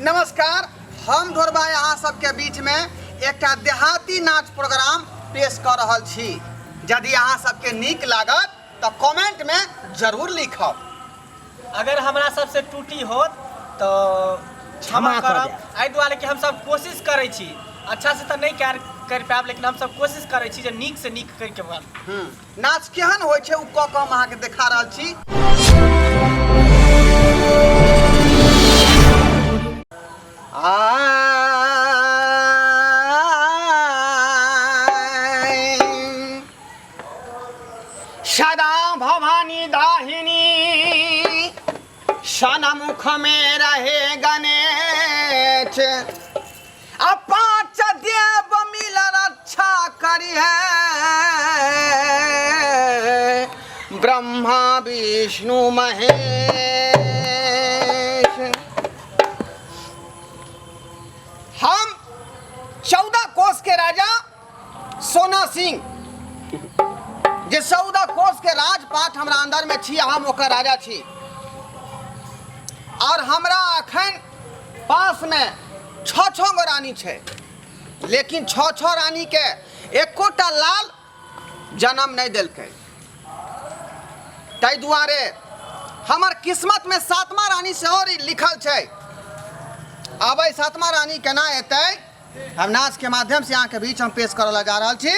नमस्कार, हम ढोरबा अहाँ सबके बीच में एकटा देहाती नाच प्रोग्राम पेश कऽ रहल छी। यदि अहाँ सबके नीक लागत तऽ कमेंट में जरूर लिखब। अगर हमरा सबसे टूटी होत तऽ क्षमा क्षमा कऽ करब, देब। एहि दुआरे कि हमसब कोशिश करै छी, अच्छा से तऽ नहि करि पायब, लेकिन हमसब कोशिश करै छी जे नीक से नीक करिके नाच केहन होइ छै ओ कऽ कऽ हम अहाँके देखा रहल छी। सदा भवानी दाहिनी सनमुख में रहे गणेश, आ पांच देव मिल रक्षा करी है, ब्रह्मा विष्णु महेश। हम 14 कोस के राजा सोना सिंह, जे 14 कोस के राजपाट हमरा अंदर में छी, हम ओकर राजा छी। और हमरा अखन पास में 6-6 गो रानी छै, लेकिन 6-6 रानी के एकोटा लाल जन्म नहीं देलकै। ताहि दुआरे हमर किस्मत में 7वां रानी सेहो लिखल छै। आब एहि 7वां रानी केना एतै, हम नाच के माध्यम से अहाँके बीच हम पेश करऽ लए जा रहल छी।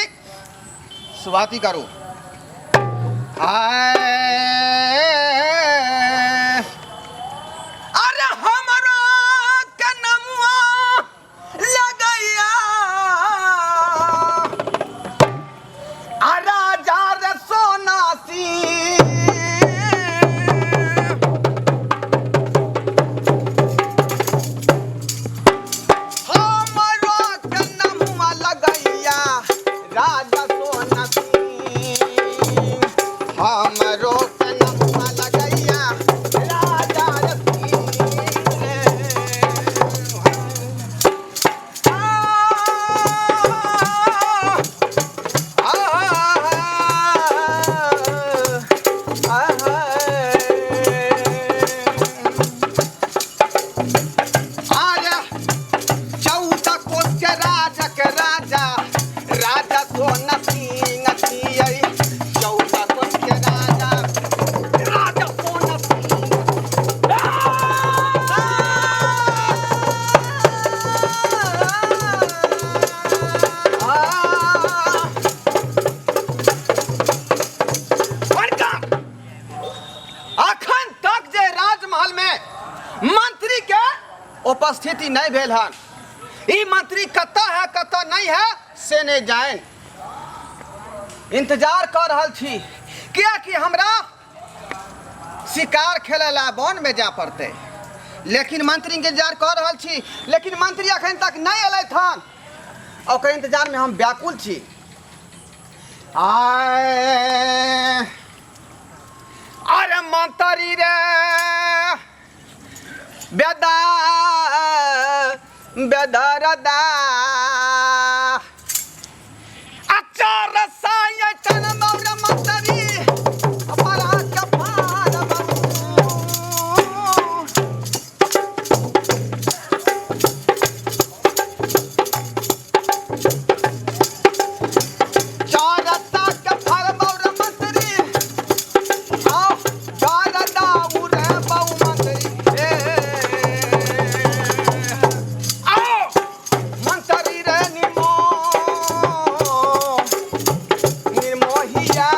शुरुआती करू। अरे हमरा के नमुआ लगैया, आ राजा रे सोना सिंह। हमरो के नमुआ लगैया राजा सोना सिंह, हमरो के नमुआ लगैया राजा रे सिंह रे। आ, आ, आ, आ, आरे 14 कोस के राजा के राजा, राजा सोना सिंह छियै। 14 कोस के राजा, राजा सोना सिंह। अखन तक जे राजमहल में मंत्री के उपस्थिति नहीं भेल हन, ई मंत्री कतऽ है कतऽ नहीं है से नहीं जान। इंतजार कर रहल छी, कियाकि हमरा शिकार खेले ला वन में जा पड़ते, लेकिन मंत्री के इंतजार कर रहल छी, लेकिन मंत्री अखन तक नहीं एलथि हन। ओकर इंतजार में हम व्याकुल छी। आए अरे मंत्री रे बेदा बेदरदा, अचार साय चन मौर मंत्री अपरा के पार बबू। चारता के फर मौर मंत्री, आओ चारदा उरे बहु मंत्री। ए आओ मंत्री रे निमो निर्मोहिया।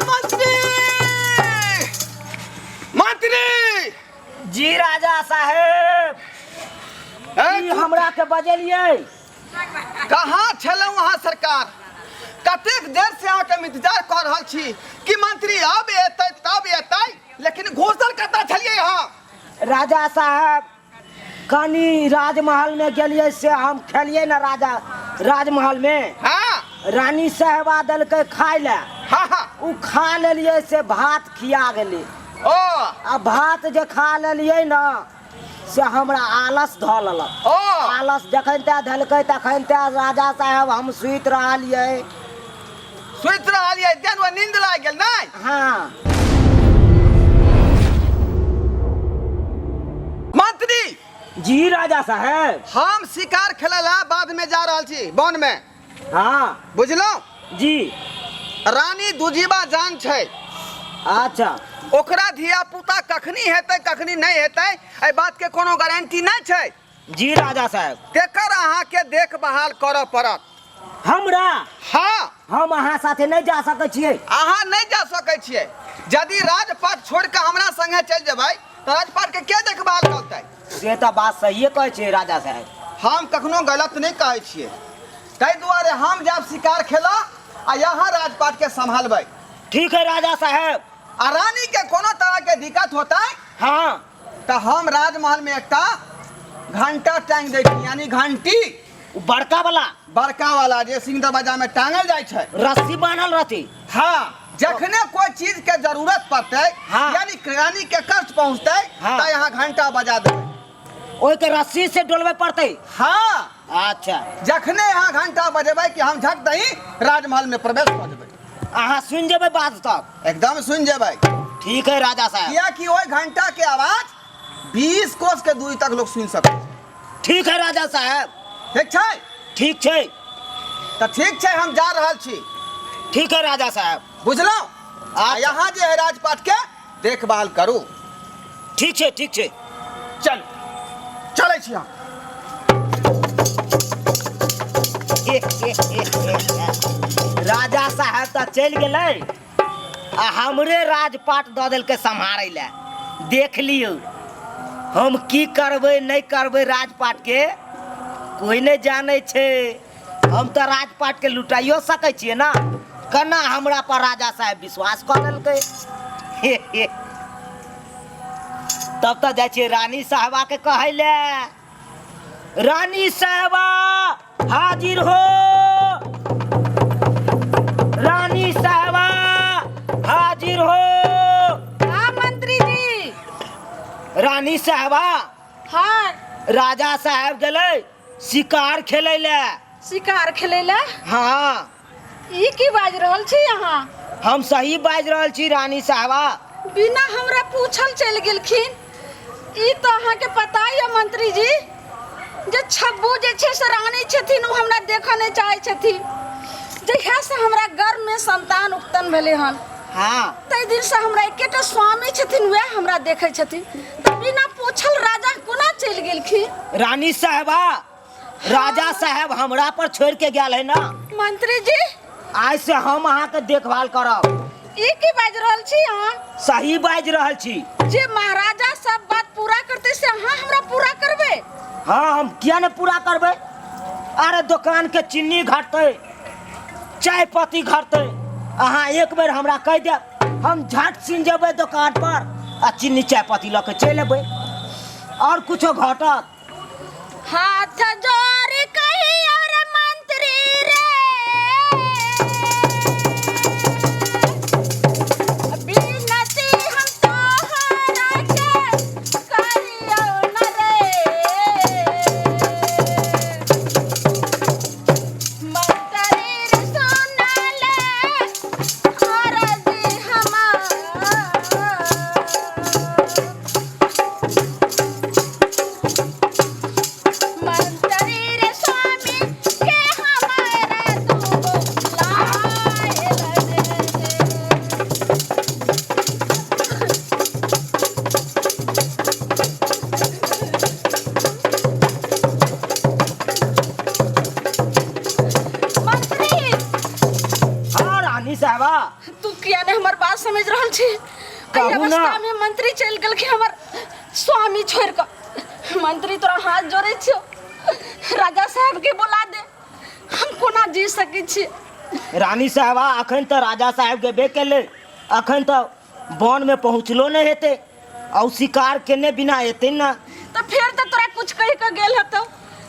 मंत्री मंत्री जी राजा साहेब, की हमरा के बजेलियै? कहाँ छलहुँ अहाँ सरकार? कतेक देर से अहाँके हम इंतजार कऽ रहल छी कि मंत्री अब एतै तब एतै, लेकिन घुसल कतऽ छलियै अहाँ? राजा साहब, कनी राजमहल में गेलियै से हम खेलियै ना राजा राजमहल में। हाँ। रानी साहेबा देलकै खाय लए। हाँ हाँ। ओ खा लेलियै से भात खिया गेलै। ओ। आ भात जे खा लेलियै ने से हमरा आलस धऽ लेलक। ओ। आलस जखन ते धलकै तखन ते राजा साहेब हम सुति रहलियै। सुति रहलियै देन वो नींद लागि गेल नहि? हाँ। मंत्री जी राजा साहेब। हम शिकार खेलै ला बाद में जा रहल छी वन में। हाँ। बुझलहुँ? जी। रानी दुजीबा जान छै। अच्छा। ओकरा धिया पुता कखनी हेतै कखनी नहि हेतै एहि बात के कोनो गारंटी नहि छै। जी राजा साहेब। तेकर अहाँके देखभाल करऽ पड़त। हमरा? हाँ। हम अहाँ साथे नहि जा सकै छियै। अहाँ नहि जा सकै छियै। यदि राजपाट छोड़ि कऽ हमरा संगे चलि जेबै तऽ राजपाट के के देखभाल करतै? से तऽ बात सहिए कहै छियै राजा साहेब। हम कखनो गलत नहि कहै छियै, ताहि दुआरे हम जायब शिकार खेलऽ आ यहाँ राजपाट के सम्हालबै। ठीक है राजा साहेब। आ रानी के कोनो तरह के दिक्कत होतै? हाँ। तऽ हम राजमहल में एकटा घंटा टांगि दै छी, यानी घंटी। उ बड़का वाला? बड़का वाला जे सिंह दरवाजा में टांगल जाइ छै। रस्सी बान्हल रहती? हाँ, जखने कोई चीज के जरूरत पड़तै, हाँ। यानी रानी के कष्ट पहुंचतै, हाँ। तऽ यहाँ घंटा बजा देबै। ओहि के रस्सी से डोलबै पड़तै? हाँ। अच्छा। जखने यहाँ घंटा बजेबै कि हम झट दही राजमहल में प्रवेश कऽ जेबै। अहाँ सुनि जेबै बात तब? एकदम सुनि जेबै। ठीक है राजा साहब। कियाकि ओहि घंटा के आवाज 20 कोस के दूरी तक लोग सुनि सकै छै। ठीक है राजा साहब। ठीक छै? ठीक छै। तऽ ठीक छै, हम जा रहल छी। ठीक है राजा साहब। बुझलहुँ? आ अच्छा। यहाँ जे है राजपाट के देखभाल करू। ठीक छै, ठीक छै। चल चलै छी हम। राजा साहब तऽ चलि गेलै आ हमरे राजपाट दऽ देलकै सम्हारै लए। देख लियौ हम की करबै नहि करबै, राजपाट के कोई नहि जानै छै। हम तऽ राजपाट के लुटाइयो सकै छियै ने। केना हमरा पर राजा साहेब विश्वास कऽ लेलकै। तब तऽ जाइ छियै रानी साहबा के कहै लए। रानी साहबा हाजिर हो, रानी साहबा हाजिर हो। हाँ मंत्री जी। रानी साहबा। हाँ। राजा साहब गेलै शिकार खेलै लए। शिकार खेलै लए? हाँ। ई की बाजि रहल छी अहाँ? हम सही बाजि रहल छी रानी साहबा। बिना हमरा पूछल चलि गेलखिन। ई तऽ अहाँके पता यऽ मंत्री जी जे छब्बू जे छै से रानी छथिन, ओ हमरा देखऽ नहि चाहै छथिन। जहियासँ हमरा गर्भमे संतान उत्पन्न भेलै हन, हाँ, ताहि दिनसँ हमरा एकेटा स्वामी छथिन, वएह हमरा देखै छथिन। तऽ बिना पूछल राजा कोना चलि गेलखिन? रानी साहबा, राजा साहब हमरा पर छोड़ के गेल है ना। मंत्री जी, आज से हम अहाँ के देखभाल करब। ई की बाजि रहल छी अहाँ? सही बाजि रहल छी। जे महाराजा सब बात पूरा करते से अहाँ हमरा पूरा करबै? हाँ, हम किया ने पूरा करबै। अरे दुकान के चीनी घटतै, चाय पत्ती घटतै, अहाँ एक बेर हमरा कहि देब, हम झट छिन जेबै दुकान पर आ चीनी चाय पत्ती लऽ के चलि अयबै। और कुछो घटत? हाथ जोड़ कहियो रे मंत्री रे, बिनती हम तोहरा के करियो न रे मंत्री रे, सुन ले अर्जी हमार। मंत्री रे स्वामी के हमारा दूगो लायल रे। मंत्री। हाँ रानी साहबा। तू किया ने हमर बात समझ रहल छी? एहि कहू ना। अवस्था में मंत्री चलि गेलखिन हमर स्वामी छोड़ कऽ। मंत्री तोरा हाथ जोड़ै छियौ, राजा साहब के बोला दे, हम कोना जी सकै छी? रानी साहबा, अखन तऽ राजा साहब गेबे केलै, अखन तऽ वन में पहुँचलो नहि हेतै, आ ओ शिकार केने बिना एतै ना। तऽ फेर तऽ तोरा कुछ कहि कऽ गेल हेतौ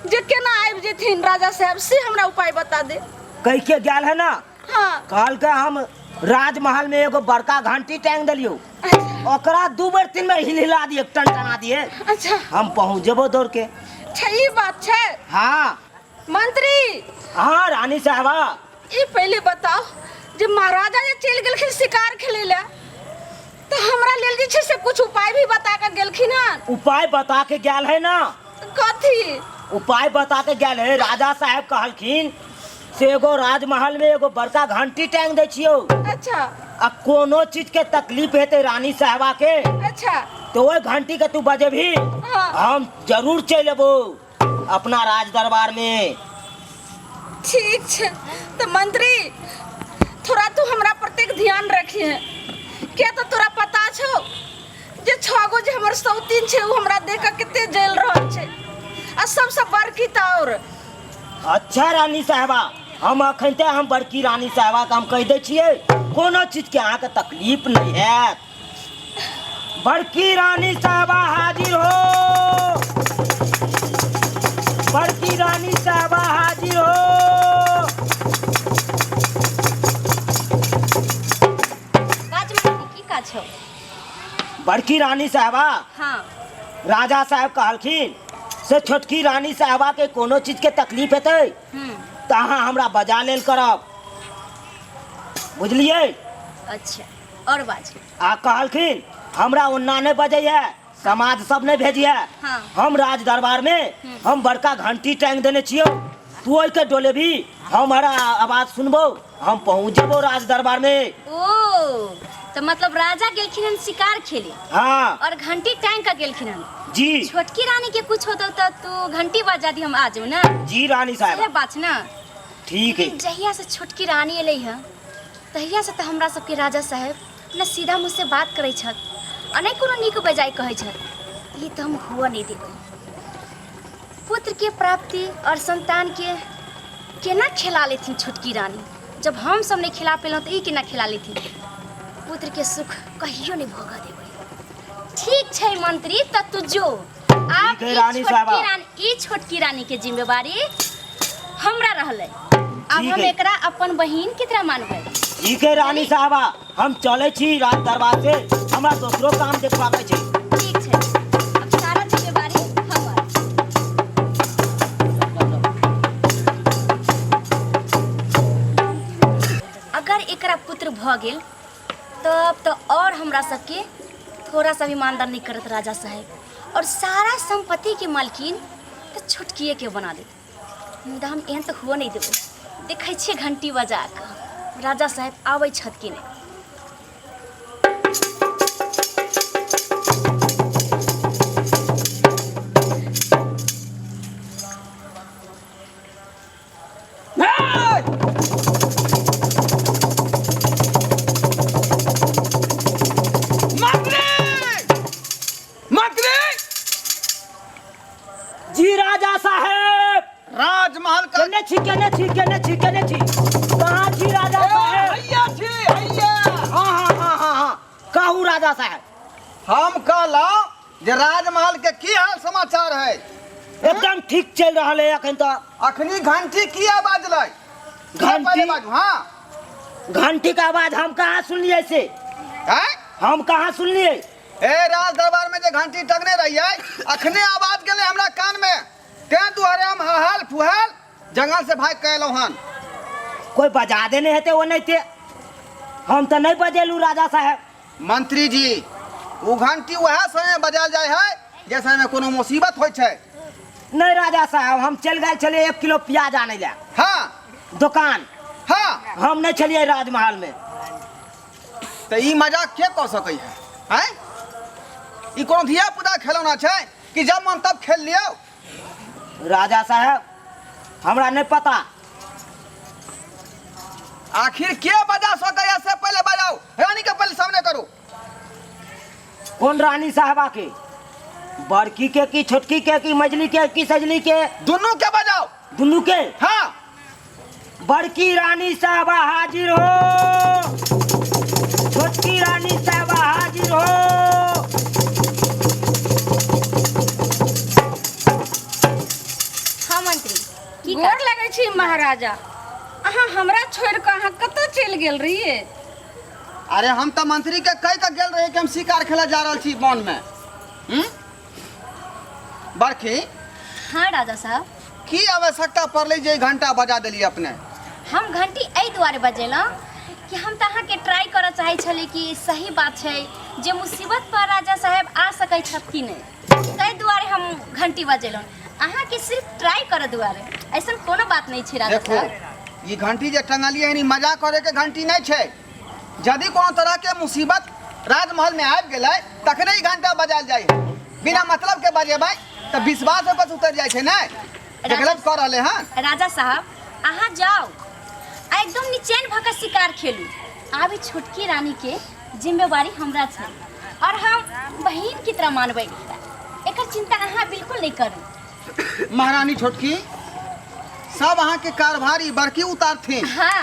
जे केना आबि जेथिन राजा साहब, से हमरा उपाय बता दे। कह के गेल है ना। हाँ। कहलकै हम राजमहल में एगो बड़का घंटी टांग देलियो, ओकरा 2 बेर 3 बेर हिलहिला दिए, टनटना दिए। अच्छा। हम पहुंच जेबो दौड़ के। अच्छा ई बात छै। हाँ। मंत्री। हाँ रानी साहबा। ई पहले बताओ जे महाराजा जे चलि गेलखिन शिकार खेलै लए तऽ हमरा लेल जे छै से कुछ उपाय भी बता के गेलखिन हन। उपाय बता के गेल है ना। कथी उपाय बता के गेल है? राजा साहब कहलखिन से एगो राजमहल में एगो बड़का घंटी टांग दै छियौ। अच्छा। आ कोनो चीज के तकलीफ हेतै रानी साहबा के। अच्छा। तो ओहि घंटी के तू बजेबही। हाँ। हम जरूर चलि एबो अपना राज दरबार में। ठीक छै तो मंत्री थोड़ा तू हमरा प्रत्येक ध्यान रखिहे, किया तो तोरा पता छौ जे 6 गो जे हमर सौतीन छै ओ हमरा देख के कते जल रहल छै आ सबसे बड़की तऽ और। अच्छा रानी साहबा, हम अखन ते हम बड़की रानी साहबा के हम कहि दै छियै कोनो चीज के अहाँके तकलीफ नहीं हैत। बड़की रानी साहबा हाजिर हो, बड़की रानी साहबा हाजिर हो। राजमहल की काज छौ? बड़की रानी साहबा। हाँ। राजा साहब कहलखिन से छोटकी रानी साहबा के कोनो चीज के तकलीफ हेतै तऽ अहाँ हमरा बजा लेल करब, बुझलियै? अच्छा और बाज। आ कहलखिन हमरा ओन्ना नहीं बजैया, समाज सब नहीं भेजिया। हाँ। हम राज दरबार में हम बड़का घंटी टांग देने छियौ, तू ओहि के डोलेबी, हमारा आवाज सुनबो, हम पहुंच जेबो राज दरबार में। ओ तो मतलब राजा गेलखिन हन शिकार खेले। हाँ। और घंटी टांग के गेलखिन हन। जी। छोटकी रानी के कुछ होतो तो तू घंटी बजा दी, हम आ जाऊ ना। जी रानी साहब। सही बात ना। ठीक है। लेकिन जहिया से छोटकी रानी एलै है तहिया से तो हमरा सबके राजा साहेब न सीधा मुँह से बात करै छथि आ नहि कोनो नीक बेजाय कहै छथि। ई तो हम हुआ नहीं देबै। पुत्र के प्राप्ति और संतान के केना खिला लेथिन छोटकी रानी, जब हम सब नहीं खिला पेलहुँ तो ई केना खिला लेथिन। पुत्र के सुख कहियो नहीं भोगऽ देबै। ठीक छै मंत्री, त तू जो। आब ठीक है रानी साहबा। ई छोटकी रानी के जिम्मेवारी हमरा रहलै, आब ठीक हम है। एकरा अपन बहिन के तरह मानबै। ठीक है रानी साहबा, हम चलै छी राज दरबार से, हमरा दोसरो काम देखबाके छै। ठीक छै, अब सारा जिम्मेवारी हमर। अगर एकरा पुत्र भऽ गेल तब तो और हमरा सबके थोड़ा सा भी मानदान नहीं करत राजा साहेब, और सारा संपत्ति के मालकिन तो छोटकिए के बना देत। मुदा हम एहन तऽ हुअ नहि देबै। देखै छियै घंटी बजा कऽ राजा साहेब आबै छथि कि नहि। मंत्री! मंत्री! जी राजा साहेब। राजमहल का केने छी, केने छी, केने छी, केने छी, कहाँ छी राजा साहेब? हैया छी, हैया। हाँ, हाँ, हाँ, हाँ, हाँ। कहू राजा साहेब। हम कहलहुँ जे राजमहल के की हाल समाचार है? एकदम ठीक चल रहा है अखन तो। अखनी घंटी किया बाजलै? घंटी? पहले बाजू। हाँ। घंटी का आवाज हम कहाँ सुनलिए से? हैं? हम कहाँ सुनलिए? ए राज दरबार में जे घंटी टंगने रहिए अखने आवाज गेलै हमरा कान में, तें दुआरे हम हहाल फुहाल जंगल से भाग के एलहुँ हन। कोई बजा देने हेतै ओ नहीं ते, हम तो नहीं बजेलू राजा साहेब। मंत्री जी, ओ घंटी वएह समय बजायल जाय है जे समय में कोनो मुसीबत होइ छै। नहीं राजा साहब, हम चल गए छलिए 1 किलो प्याज आने ला। हाँ। दुकान। हाँ। हम नहीं छलिए राजमहल में। तो ई मजाक के कऽ सकै है? हैं? ई कोनो धिया पुता खेलौना छै कि जब मन तब खेल लियौ? राजा साहब, हमरा नहीं पता। आखिर के बजा सकै है से पहले बजाओ, रानी के पहले सामने करू। कौन रानी साहबा के? बड़की के की छोटकी के की मझली के की सजली के? दुनू के बजाओ। दुनू के? हाँ। बड़की रानी साहबा हाजिर हो, छोटकी रानी साहबा हाजिर हो। हाँ मंत्री, की गोर लगै छी महाराजा, अहाँ हमरा छोड़ि कऽ अहाँ कतऽ चलि गेल रहियै? अरे हम तऽ मंत्री के कहि कऽ गेल रहियै कि हम शिकार खेलऽ जा रहल छी वन में। हम्म? बरखी। हाँ राजा साहब। की आवश्यकता पड़लै जे ई घंटा बजा देलियै अपने? हम घंटी एहि दुआरे बजेलहुँ कि हम तऽ अहाँके ट्राई करऽ चाहै छली कि सही बात छै जे मुसीबत पर राजा साहेब आ सकै छथि कि नहि, ताहि दुआरे हम घंटी बजेलहुँ अहाँके सिर्फ ट्राई करऽ दुआरे। ऐसन कोनो बात नहि छै राजा देखो साहब। ई घंटी जे टंगलियै हन ई मजा करे के घंटी नहि छै। यदि कोनो तरह के मुसीबत राजमहल में आबि गेलै तखने ई घंटा बजायल जाइ है। बिना मतलब के बजेबै तऽ विश्वास ओकर उतर जाइ छै ने जे गलत कऽ रहले हन। राजा साहब अहाँ जाउ आ एकदम निचैन भऽ कऽ शिकार खेलू। आब ई छोटकी रानी के जिम्मेवारी हमरा छै और हम बहिन की तरह मानबै, एकर चिंता अहाँ बिल्कुल नहीं करू। महारानी छोटकी सब अहाँ के कारभारी बड़की उतारथिन। हाँ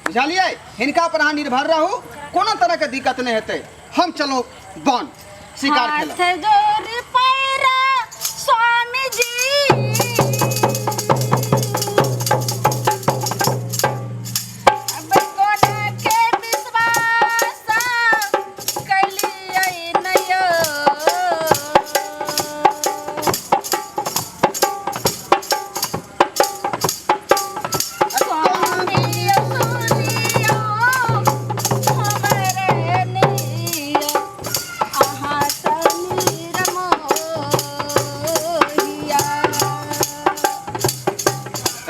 बुझलियै, हिनका पर अहाँ निर्भर रहू, कोनो तरह के दिक्कत नहीं हेतै। हम चलो वन शिकार खेलब। हाथ जोड़ पैरा स्वामी जी, अब कोना के विश्वास कैलियै नयो। स्वामी सुनियो हमरे नियो, अहाँ समीर मोहिया।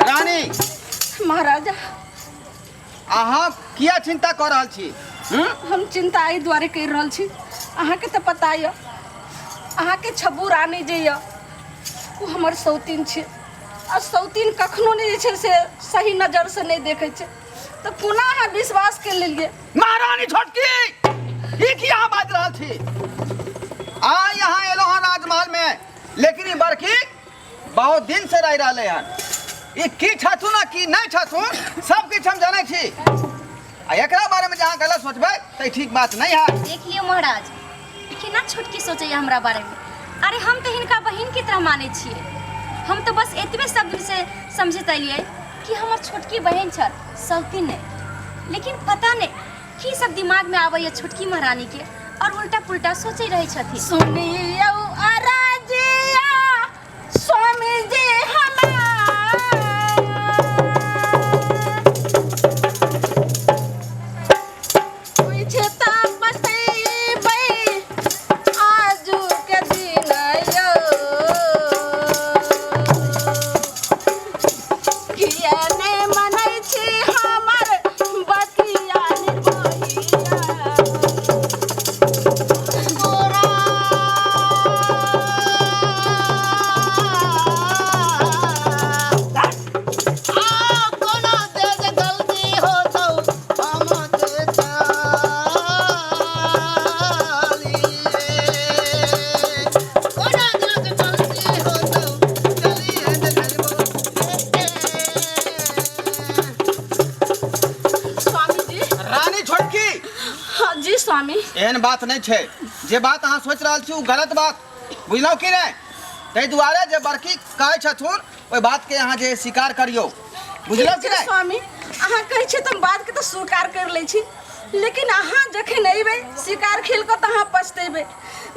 रानी। महाराजा। अहाँ किया चिंता कऽ रहल छी? हम्म? हम चिंता एहि दुआरे करि रहल छी, अहाँके तऽ पता यऽ अहाँके छब्बू रानी जे यऽ ओ हमर सौतीन छै आ सौतीन कखनो नहि जे छै से सही नजरसँ नहि देखै छै, तऽ कोना अहाँ विश्वास कऽ लेलियै? महारानी छोटकी, ई की अहाँ बाजि रहल छी? आइ अहाँ एलहुँ हन राजमहल में, लेकिन ई बड़की बहुत दिन से रहि रहलै हन। ई की छथुन आ की नहि छथुन सब किछु हम जनै छी, आ एकरा बारे में जे अहाँ गलत सोचबै तऽ ई ठीक बात नहि है। देख लियौ महाराज, ई केना छोटकी सोचैया हमरा बारे में। अरे हम तऽ हिनका बहिन के तरह मानै छियै। हम तऽ बस एतबे शब्द से समझैत एलियै कि हमर छोटकी बहिन छल, सौतीन नहि। लेकिन पता नहि की सब दिमाग में आबैया छोटकी महारानी के और उल्टा पुल्टा सोचै रहै छथिन। सुनियौ अरजिया स्वामी जी हमार, पूछता बतैबै आजू के दिन यौ, किया ने मनै छी हमर बतिया निर्मोहिया। कोना तेज गलती होतौ हम के चालिए, कोना तेज गलती होतौ चलिए चलबो। स्वामी जी। रानी छोटकी। हाँ जी स्वामी। एहन बात नहीं छै, जे बात अहाँ सोच रहल छी ओ गलत बात, बुझलहुँ कि नहि? ताहि दुआरे जे बड़की कहै छथुन ओहि बात के अहाँ जे स्वीकार करियौ, बुझलहुँ कि ठीक छै नहि? स्वामी, अहाँ कहै छियै तऽ हम बात के तऽ स्वीकार कर लै छी, लेकिन अहाँ जखन अयबै शिकार खेल कऽ तऽ अहाँ पछतेबै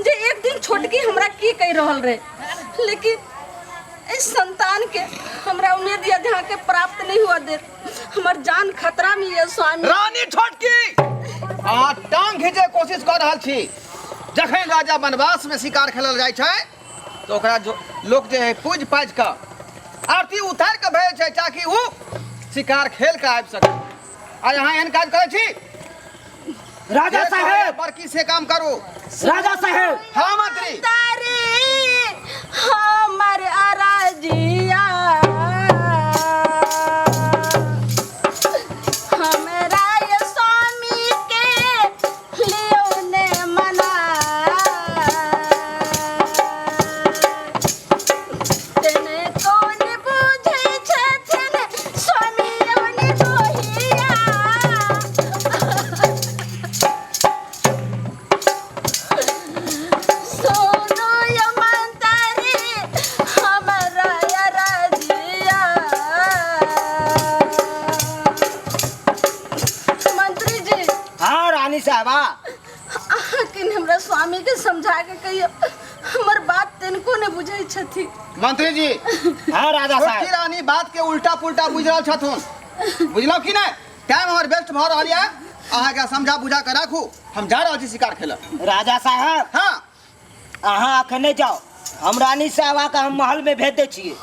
जे एक दिन छोटकी हमरा की कहि रहल रहै। लेकिन एहि संतान के हमरा उम्मीद यऽ जे अहाँके प्राप्त नहि हुअ देत, हमर जान खतरा में यऽ स्वामी। रानी छोटकी, अहाँ टांग घीचै के कोशिश कऽ रहल छी। जखन राजा वनवास में शिकार खेलल जाइ छै तऽ ओकरा जो लोक जे है पूजि पाजि कऽ आरती उतारि कऽ भेजै छै ताकि ओ शिकार खेल कऽ आबि सकै। आ अहाँ एहन काज करै छी? राजा जे साहेब। कहै बड़की से काम करू। राजा साहेब। हाँ मंत्री। तारी हमर अरजिया, हमरा ये स्वामी के लियौ ने मना, तेने कोन बुझै छथिन स्वामी यौन गोहिया। सुनो यो मंतरी हमरा रानी साहबा। अहाँ के हमरा स्वामी के समझा के कहियो, हमर बात तनिको नहि बुझै छथिन। मंत्री जी। हाँ राजा छोटकी साहब। रानी बात के उल्टा पुल्टा बुझि रहल छथुन, बुझलहुँ कि नहि? टाइम हमर वेस्ट भऽ रहल यऽ, अहाँके समझा बुझा कऽ राखू, हम जा रहल छी शिकार खेलऽ। राजा साहब। हाँ। अहाँ अखन नहि जाउ, हम रानी साहबा के हम महल में भेज दै छियै।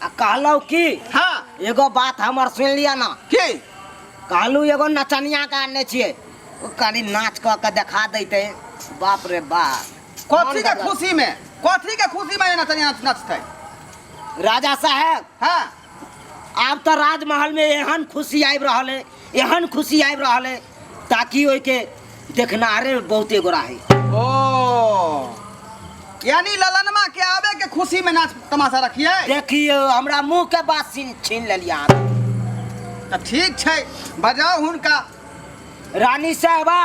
आ कहलहुँ की, हाँ, एगो बात हमर सुनि लिअ ना। की? कहलहुँ एगो नचनिया के आनने छियै, ओ कनि नाच कऽ के देखा दैतै। बाप रे बाप। कथी के खुशी में, कथी के खुशी में नचनिया नचतै? राजा साहेब। हाँ। आब तऽ राजमहल में एहन खुशी आबि रहल है, एहन खुशी आबि रहल है ताकि ओहिके देखनारे बहुते गोरा है। ओ यानी ललनमा के आवे के खुशी में नाच तमाशा रखिए। देखियो हमरा मुंह के बात छीन लेलिए अहाँ। तऽ ठीक छै, बजाउ हुनका। रानी साहबा।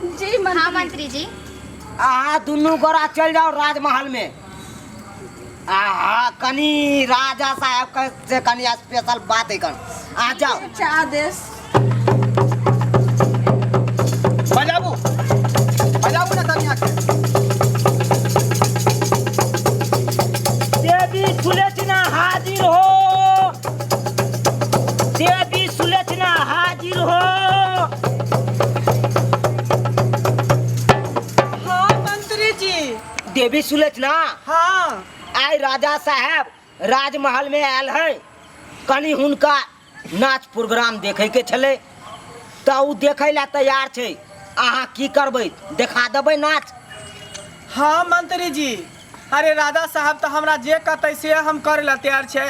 जी मंत्री। हाँ मंत्री जी। अहाँ दुनू गोरा चलि जाउ राजमहल में। आहा कनी राजा साहब के से कनी स्पेशल बात है कन। आ जाओ। अच्छा आदेश। बजाबू बजाबू ना तनिया के। देवी सुलोचना हाजिर हो, देवी सुलोचना हाजिर हो। हाँ मंत्री जी। देवी सुलोचना। हाँ। आइ राजा साहेब राजमहल में आयल है, कनी हुनका नाच प्रोग्राम देखे के छलै तऽ ओ देखै ला तैयार छै। अहाँ की करबै, देखा देबै नाच? हाँ मंत्री जी, अरे राजा साहब तऽ हमरा जे कहतै से हम करे ला तैयार छै,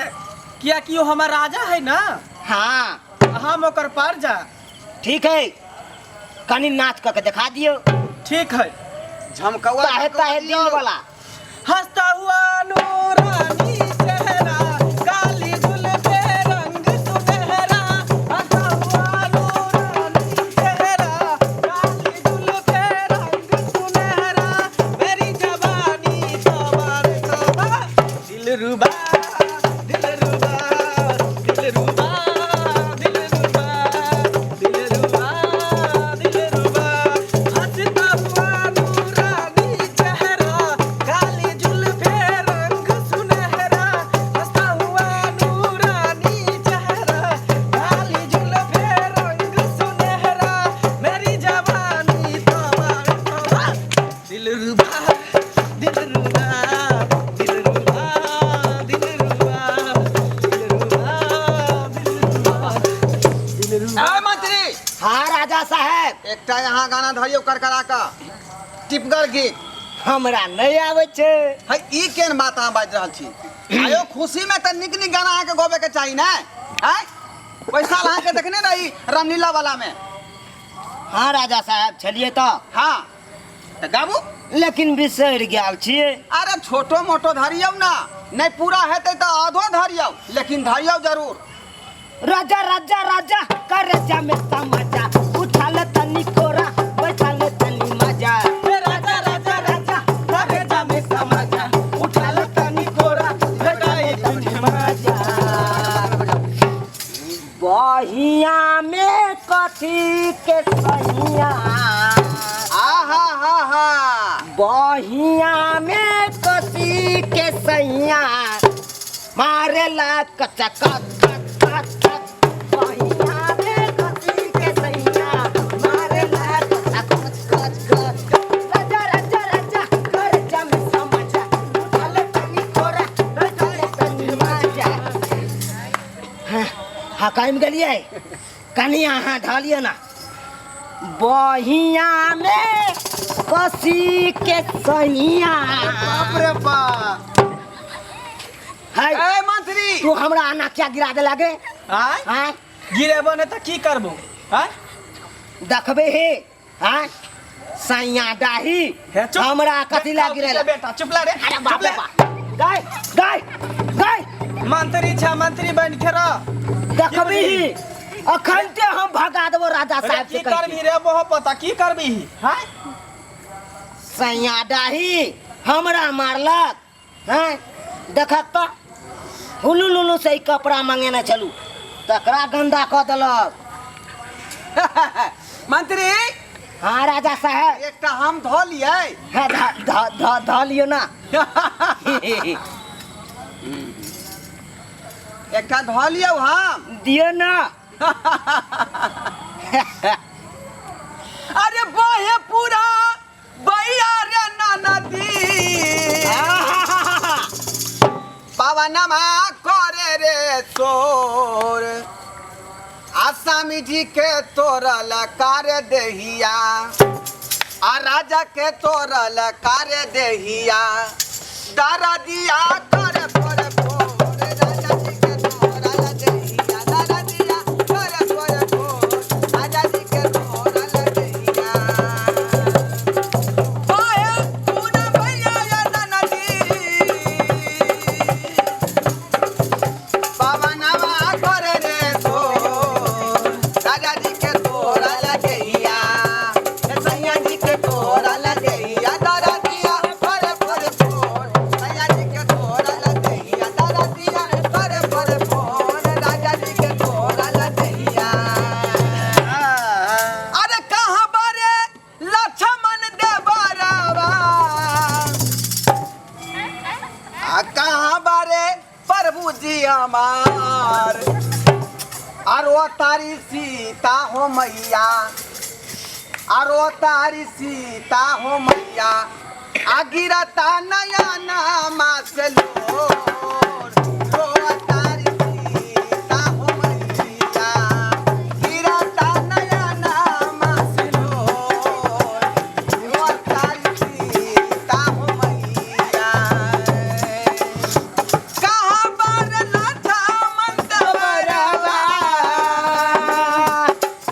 कियाकि ओ हमर राजा है ना। हाँ। हम ओकर प्रजा। ठीक है, कनी नाच कऽ के देखा दियौ। ठीक है। झमकौआ ताहे झमकौआ ताहे दियौ। दिन वाला। हंसता हुआ नूरानी चेहरा, काली जुल्फे रंग सुनहरा। हंसता हुआ नूरानी चेहरा, काली जुल्फे रंग सुनहरा। मेरी जवानी सवार सवा, दिलरुबा दिलरुबा दिलरुबा दिलरुबा दिलरुबा दिलरुबा। हंसता हुआ नूरानी चेहरा, काली जुल्फे रंग सुनहरा। हंसता हुआ नूरानी चेहरा, काली जुल्फे रंग सुनहरा। मेरी जवानी तवा तवा, दिलरुबा दिलरुबा दिलरुबा दिलरुबा दिलरुबा दिलरुबा दिलरुबा। ए मंत्री। हाँ राजा साहेब। एकटा यहाँ गाना धरियौ करकरा कऽ, टिपगर गीत। हमरा नहि आबै छै। है ई केहन बात अहाँ बाजि रहल छी? आयो खुशी में तऽ नीक नीक गाना अहाँके गबे के चाही ने। आँय ओहि साल अहाँके देखने रही रामलीला वाला में। हाँ राजा साहेब छलियै तऽ। हाँ तऽ गाबू। लेकिन बिसरि गेल छियै। अरे छोटो मोटो धरियौ ना, नहीं पूरा हेतै तऽ आधो धरियौ, लेकिन धरियौ जरूर। राजा राजा राजा कर में समझा, उठा ले तनी कोरा बैठा ले तनी मजा। राजा राजा राजा कर में समझा, उठा ले तनी कोरा बैठा ले तनी मजा। बहिया में कथी के सहिया। आहा हा हा। बहिया में कथी के सहिया, मारेला कचा कच कच कच कच। बहिया में कथी के सहिया, मारेला कचा कच कच कच। राजा राजा राजा कर जम समझा, उठा ले तनी कोरा बैठा ले तनी मजा। हाँ, हाँ कायम गेलियै कनि अहाँ ढालियै ना। बहिया में कसी के सहिया। बाप रे बाप। है। ए मंत्री। तू हमरा आना क्या गिरा दे लागे? आय? आय? गिरेबो ने तऽ की करबो? आय? देखबे हे, आय? सैया डाही। हे, चुप। हमरा कथी ला गिरेला? बेटा चुप ला रे। अरे बाप चुप रे ला। बाप। गाय गाय गाय। मंत्री छ, मंत्री बन के रह। देखबी ही अखन ते हम भगा देबो राजा अरे साहब की से कहि के। करबी रे मोह पता की करबी? हाय? सैया डाही हमरा मारलक। हैं देखक तऽ हुलू लुलू से ई कपड़ा मंगेने छलू तकरा गंदा कऽ देलक। मंत्री। हाँ राजा साहब। एकटा हम धऽ लियै। हाँ, ध ध ध धऽ लियौ ना। एकटा धऽ लियौ हम। दियौ ना। अरे बहे पूरा बैया रे नाना दी, पवनमा करे रे शोर, आसामी जी के तोरल कार देहिया, आ राजा के तोरल कार देहिया, दारा दिया कर पर फोर, राजा जी के तोरल देहिया, दारा दिया कर पर फोर, राजा जी के तोरल देहिया। पाए पूना भैया या नदी, पवनवा करे रे सोर, राजा जी के तोरा लगैया, सैया जी के तोरा लगैया, दारा दिया पर पर फोर, सैया जी के तोरा लगैया, दारा दिया पर पर फोर, राजा जी के तोरा लगैया। अरे कहाँ बारे लक्ष्मण देवरावा, आ कहाँ बारे प्रभु जी हमार, आरो तारी सीता हो मैया, आरो तारी सीता हो मैया, आ गिरता नया नामा से लोर, रो तारी सीता हो मैया, गिरता नया नामा से लोर, रो तारी सीता हो मैया। कहाँ बार लक्ष्मण देवरावा,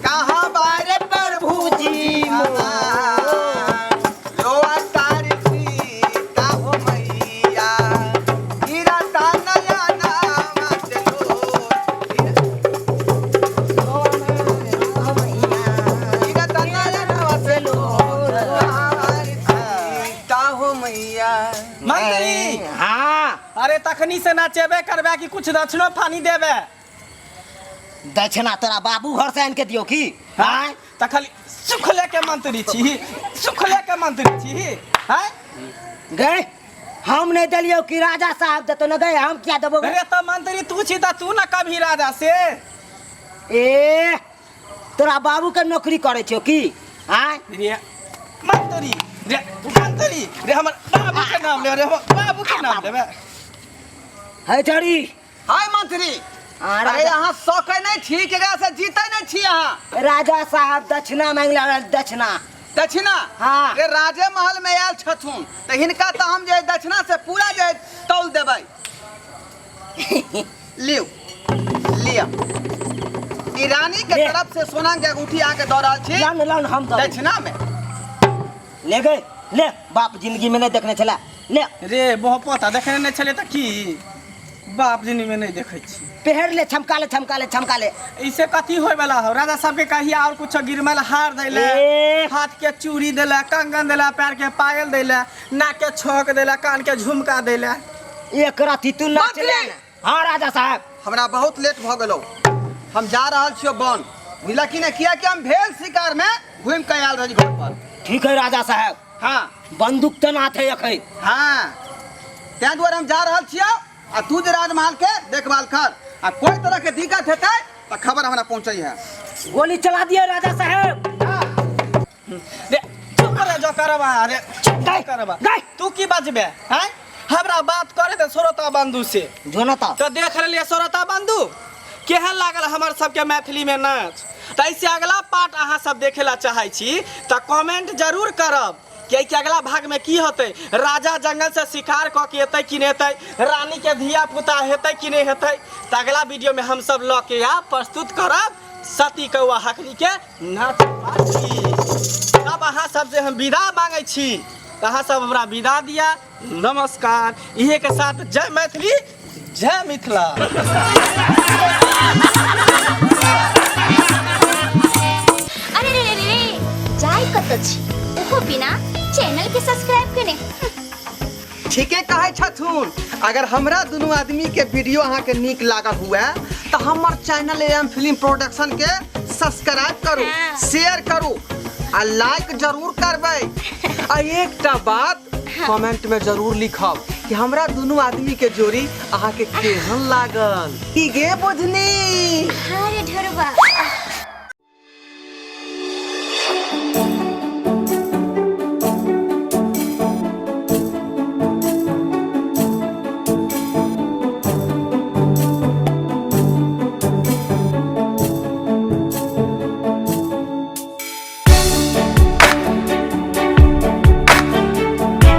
कहाँ बार प्रभु जी हमार, लोआ तारी सीता हो मैया, गिरता नया नाम से लोर, गिरता नया नाम से लोर, तारी सीता हो मैया। मंत्री। हाँ। अरे तखनी से नचेबे करबे कि कुछ दक्षिणो फानी देबे? दक्षिणा तोरा बाबू घर से आन के दियो की? हाँ, त खाली सुखले के मंत्री छी, सुखले के मंत्री छी। हैं गए हम नहीं दिलियो कि राजा साहब देतो न गए, हम क्या देबो? अरे त मंत्री तू छी त तू न कभी राजा से। ए तोरा बाबू के नौकरी करे छियो की? आय रे मंत्री, रे मंत्री, रे हमर बाबू के नाम ले, रे हमर बाबू के नाम लेबे। है चढ़ी। हाय मंत्री। हाँ, अरे राजा। अहाँ सकै नहीं छी, केकरा से जीते नहीं छी अहाँ। राजा साहब दक्षिणा मांग ला, दक्षिणा। दक्षिणा? हाँ। रे राजे महल में आयल छथुन त हिनका त हम जे दक्षिणा से पूरा जे तौल देबै। लिउ लिअ, ई रानी के ले। तरफ से सोना के अंगूठी अहाँके दऽ रहल छी लान लान हम दऽ देबै। दक्षिणा में। ले गए ले, बाप जिंदगी में नहीं देखने छला ले। रे बहु पोता देखने नहीं छले त की बाप जिंदगी में नहीं देखै छी। पहर ले, छमका ले, छमका ले, छमका ले। इसे कथी होय वाला हो? राजा साहब के कहिया और कुछ गिरमल हार देले, ए। हाथ के चूड़ी देले, कंगन देले, पैर के पायल देले, नाक के छौक देले, कान के झुमका देले। एक राती तू नाच मंत्री! ले ना। हाँ राजा साहब। हमरा बहुत लेट भ गेलौ, हम जा रहल छियौ वन, बुझला कि नहि? कियाकि हम भेल शिकार में घुमि के आयल रही घर पर। ठीक है राजा साहब। हाँ। बंदूक तो ना थे अखन। हाँ, ताहि दुआरे हम जा रहल छियौ, आ तू जे राजमहल के देखभाल कर, आ कोई तरह के दिक्कत हेतै तऽ खबर हमरा पहुँचै है। गोली चला दिए राजा साहब। रे चुप रे जो करबा, रे चुप गए, करबा। गए। तू की बजबे हैं? हमरा बात करे ते श्रोता बंधु से। जो ना ता। तो देख रहिए श्रोता बंधु केहन लागल हमर सबके मैथिली में नाच। तऽ ऐसे अगला पार्ट अहाँ सब देखे ला चाहै छी तऽ कमेंट जरूर करब, कियाकि अगला भाग में की होतै, राजा जंगल से शिकार कऽ के एतै कि नहि एतै, रानी के धिया पुता हेतै कि नहि हेतै। तऽ अगला वीडियो में हम सब लऽ के आ प्रस्तुत करब सती कौआ हकनी के नाच पार्टी। तब अहाँ सब से हम विदा मांगै छी, तऽ अहाँ सब हमरा विदा दिया। नमस्कार, इहे के साथ जय मैथिली जय मिथिला। अरे रे रे रे, जाय कतऽ छी ओहो बिना चैनल के सब्सक्राइब केने। ठीके कहै छथुन, अगर हमरा दुनू आदमी के वीडियो अहाँ के नीक लागल हुए तऽ हमर चैनल एम फिल्म प्रोडक्शन के सब्सक्राइब करू, हाँ। शेयर करू आ लाइक जरूर करबै। आ एकटा बात कमेंट में जरूर लिखब कि हमरा दुनू आदमी के जोड़ी अहाँ के केहन लागल। की गे बुधनी? हाँ रे ढोरबा।